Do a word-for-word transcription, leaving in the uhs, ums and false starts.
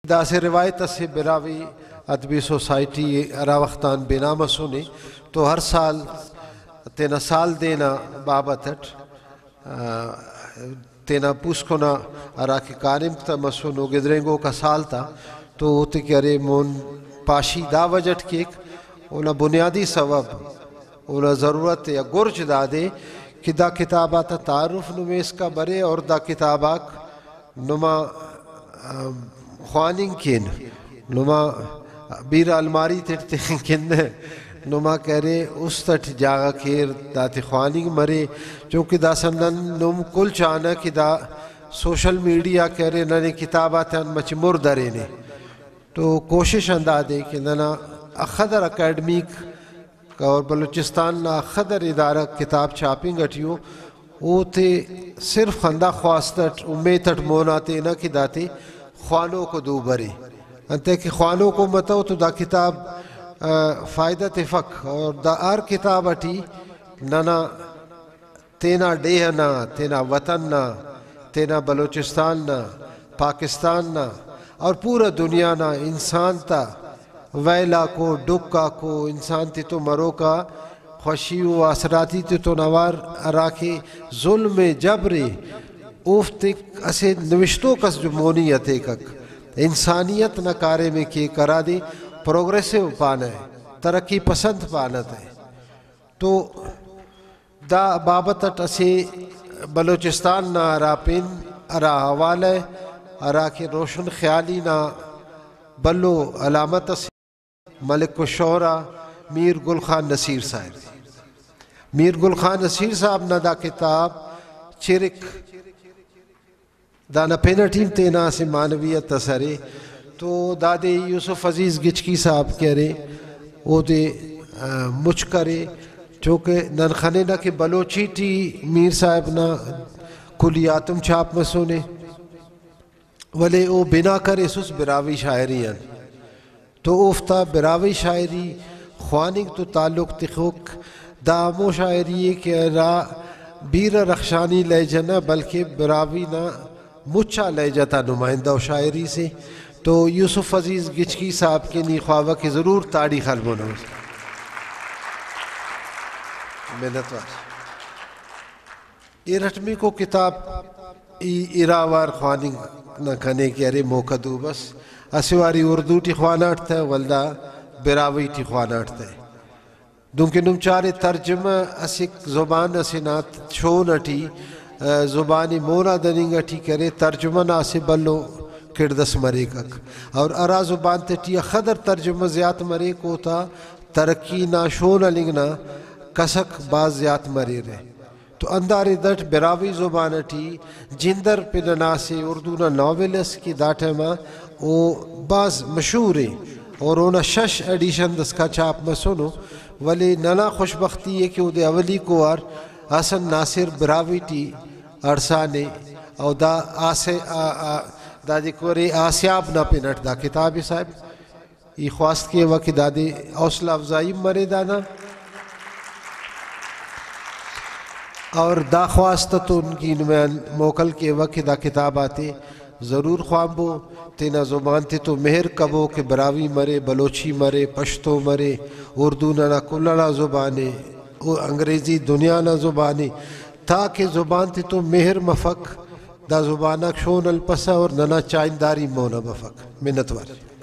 داسہ روایت اسے، براہوئی ادبی سوسائٹی ہرا وخت آن بنا مسنے تو ہر سال تینا سال دے نا بابت اٹ، آ، تینا پوسکن آ ہراکہ کاریم تا مسنو گدرینگوک آ سال تا، تو اوتے کہ ارے مون پاشی دا وجہ اٹ کیک، اونا بنیادی سوب، اونا ضرورت یا گرج دادے کہ دا کتاب آتا تعارف نمے اسکا برے اور دا کتاب آک نما، آ، خواننگ کین، نما بیرہ الماری تیٹ تخنگ کن، نما کہ ارے است اٹ جاگہ کیر، داتے خواننگ مرے، چونکہ داسہ نن نم کل چانہ کہ دا سوشل میڈیا کہ ارے ننے کتاب آتیان مچہ مر درینے۔ تو کوشش ہندادے کہ ننا اخدر اکیڈمیک اور بلوچستان نا اخدر ادارہ کتاب چھاپنگ اٹی ءُ، اوتے صرف ہندا خواست اٹ، امیت اٹ مونا تینا کہ داتے خوانوکو دو برے۔ انتئے کہ خوانوکو متو تو دا کتاب، آ، فائدہ تفک، اور دا ہر کتاب اٹی ننا تینا ڈیہہ نا، تینا وطن نا، تینا بلوچستان نا، پاکستان نا اور پورا دنیا نا انسان تا ویل آکو، ڈکھ آکو، انسان تتون مروکا خوشی و آسراتی تتون اوار ہراکہ ظلم ءِ، جبر ءِ، اوفتے اسہ نوشتوک اس جو مونی ہتیکک، انسانیت نا کاریم ءِ کیک، ہرادے پروگریسو پانہ، ترقی پسند پانہ تہ۔ تو دا بابت اٹ اسہ بلوچستان نا ہرا پن، ہرا حوالہ، ہراکہ روشن خیالی نا بھلو علامت اسے، ملک الشعراء میر گل خان نصیر صاحب۔ میر گل خان نصیر صاحب نا دا کتاب چرک، دانا پن اٹی ہم تینا اسہ معنویت اس ارے، تو دادے یوسف عزیز گچکی صاحب کہ ارے، اودے، آ، مچ کرے، چونکہ نن خننہ کہ بلوچی ٹی میر صاحب نا کلیات ہم چھاپ مسنے، ولے او بنا کریسس براہوئی شاعری آن۔ تو اوفتا براہوئی شاعری خواننگ تو تعلق تخوک، دا ہمو شاعری ءِ کہ ہرا بیرہ رخشانی لہجہ نہ بلکہ براہوئی نا مچ آ لہجہ تا نمائندہ و شاعری سے۔ تو یوسف عزیز گچکی صاحب کن ای خواوہ کہ ضرور تاڑی خلبونہ۔ منت وار۔ ارٹمیکو کتاب ای اراوار خواننگ نا کنے کہ ارے موقع دو بس، اسہ واری اردو ٹی خواناٹ تہ، ولدا براہوئی ٹی خواناٹ تہ۔ دنکہ نم چارے ترجمہ اسہ زبان اسے نا شون اٹی، آ، زبان ءِ مونا دننگ اٹی کرے، ترجمہ نا اسہ بھلو کڑد اس مریکک۔ اور ہرا زبان تیٹی اخدر ترجمہ زیات مریک، اوتا ترقی نا شون ہلنگ نا کسک بھاز زیات مریرہ۔ تو ہندا رد اٹ براہوئی زبان اٹی جندر پن انا اسہ اردو نا ناول اس کہ دا ٹائما او بھاز مشہور ءِ اور اونا شش ایڈیشن داسکان چھاپ مسنو، ولے ننا خوش بختی ءِ کہ اودے اولیکو وار حسن ناصر براہوئی ٹی ہڑسانے، او دا آسے، آ، آ، دادے کہ ارے آسیاب نا پن اٹ دا کتاب ءِ صاحب۔ ای خواست کیوہ کہ دادے حوصلہ افزائی ہم مرے دانا، اور دا خواست تون کہ نمے آن موکل کیوہ کہ دا کتاب آتے ضرور خوانبو، تینا زبان تے تو مہر کبو کہ براہوئی مرے، بلوچی مرے، پشتو مرے، اردو ننا کل انا زبان ءِ، او انگریزی دنیا نا زبان ءِ، تاکہ زبان تے تو مہر مفک، دا زبان آک شون ہلپسہ اور ننا چاہنداری مونا بفک۔ منت وار۔